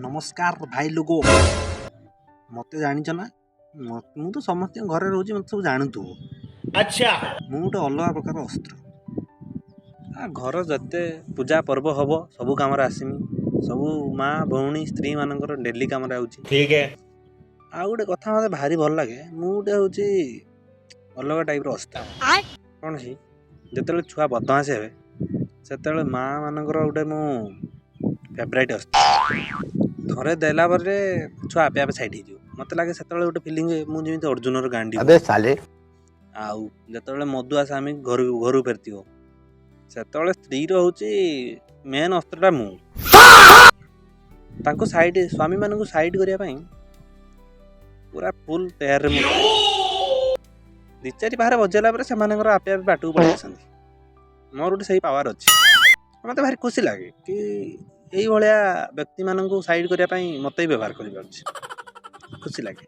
ନମସ୍କାର ଭାଇ ଲୋକ। ମୋତେ ଜାଣିଛ ନା? ମୁଁ ତ ସମସ୍ତଙ୍କ ଘରେ ରହୁଛି, ମୋତେ ସବୁ ଜାଣୁଥିବ। अच्छा। ମୁଁ ଗୋଟେ ଅଲଗା ପ୍ରକାର ଅସ୍ତ୍ର। ଘର ଯେତେ ପୂଜା ପର୍ବ ହେବ, ସବୁ କାମରେ ଆସିମି। ସବୁ ମା, ଭଉଣୀ, ସ୍ତ୍ରୀମାନଙ୍କର ଡେଲି କାମରେ ଆଉଛି। ठीक है। ଆଉ ଗୋଟେ କଥା ମୋତେ ଭାରି ଭଲ ଲାଗେ, ମୁଁ ଗୋଟେ ହେଉଛି ଅଲଗା ଟାଇପ୍ର ଅସ୍ତ୍ର। କ'ଣ କି, ଯେତେବେଳେ ଛୁଆ ବଦମାସି ହେବେ, ସେତେବେଳେ ମା ମାନଙ୍କର ଗୋଟେ ମୁଁ ଫେଭରାଇଟ୍ ଅସ୍ତ୍ର। ଥରେ ଦେଲା ପରେ ଛୁଆ ଆପେ ଆପେ ସାଇଡ଼୍ ହେଇଯିବ। ମୋତେ ଲାଗେ ସେତେବେଳେ ଗୋଟେ ଫିଲିଂ, ମୁଁ ଯେମିତି ଅର୍ଜୁନର ଗାଣ୍ଡି। अबे साले। ଆଉ ଯେତେବେଳେ ମଦୁଆ ସ୍ୱାମୀ ଘରକୁ ଫେରିଥିବ, ସେତେବେଳେ ସ୍ତ୍ରୀର ହେଉଛି ମେନ୍ ଅସ୍ତ୍ରଟା ମୁଁ। ତାଙ୍କୁ ସାଇଡ଼୍, ସ୍ୱାମୀମାନଙ୍କୁ ସାଇଡ଼୍ କରିବା ପାଇଁ ପୁରା ଫୁଲ୍ ତେୟାରରେ ମୁଁ। ଦି ଚାରି ପାହାରେ ବଜେଇଲା ପରେ ସେମାନଙ୍କର ଆପେ ଆପେ ବାଟକୁ ପଳେଇ ଆସନ୍ତି। ମୋର ଗୋଟେ ସେଇ ପାୱାର ଅଛି। ମୋତେ ଭାରି ଖୁସି ଲାଗେ କି ଏଇଭଳିଆ ବ୍ୟକ୍ତିମାନଙ୍କୁ ସାଇଡ଼୍ କରିବା ପାଇଁ ମୋତେ ବି ବ୍ୟବହାର କରିପାରୁଛି। ଖୁସି ଲାଗେ।